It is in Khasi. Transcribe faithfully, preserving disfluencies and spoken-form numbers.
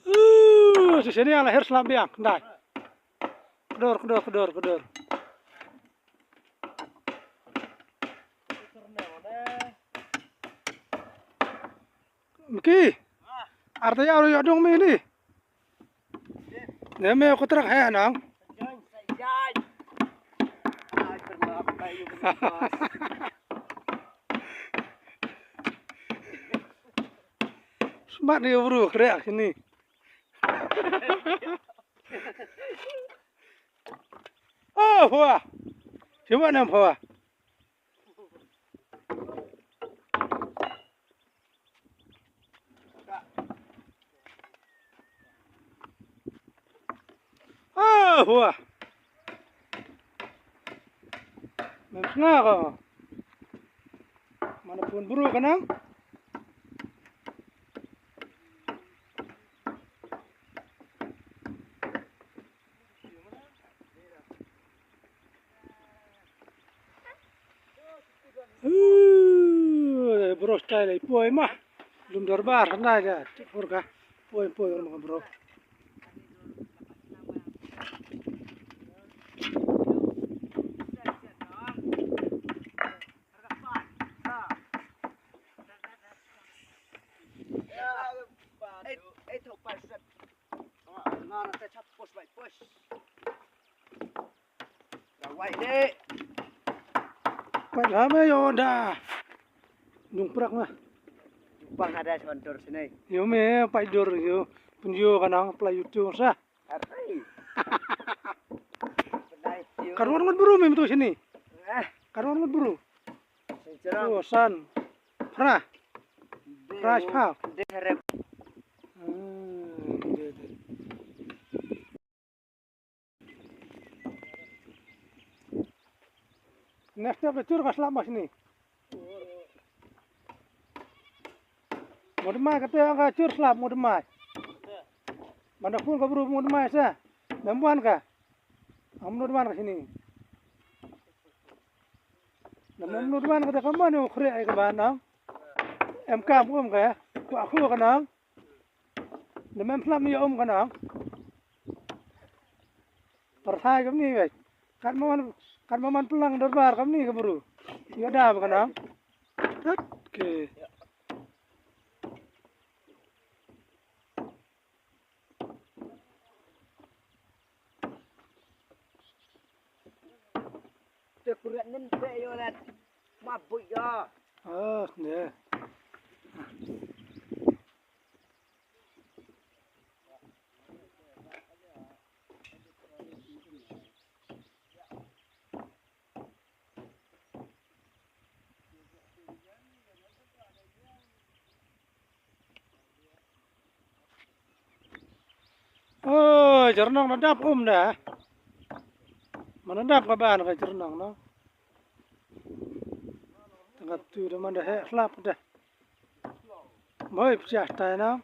Uh, shisha ni ala her slap biang, ndai. Kdor, kdor, kdor, kdor. Miki. Arta ya ro yodong mi ni. Ne me ko trak he nang. Smat ni bro, krek sini. Oh, hua. Siapa nam hua? Ah, hua. Mem sna ko. Mana pun bru kanang? Uh, bro style ai poi ma. Lum dorbar na ga. Hor ka. Poi poi ma bro. Pait ha me yo da. Nung prak ma. Pang ada sponsor sini. Yo me pait dur yo. Pun yo kanang play YouTube sa. Arai. Karwan ngut bru me tu sini. Eh. Karwan ngut bru. Sincerang. Oh, san. Pra. Pra pa. De harap. Hmm, de, de. Next step, chur ka slap mas ni. Modmai kata ka chur slap modmai. Mana pun ka bru modmai sa. Namban ka. Am modman ka sini. Nam modman kata ka mano khre ai ka ba nang. Em kam um ka. Ku aku ka nang. Namem phlap ni um ka nang. Parthai kam ni wei. Kat maman, kat maman plang dorbar kam ni ka bru. Yo da ka nang. Tat ke. Te kurat nen pe yo lat. Ma bui yo. Ah, ne. Oh, jernong na dap um da. Mana dap ka ban ka jernong no. Tengah tu da man da he slap da. Moi psiah tai no.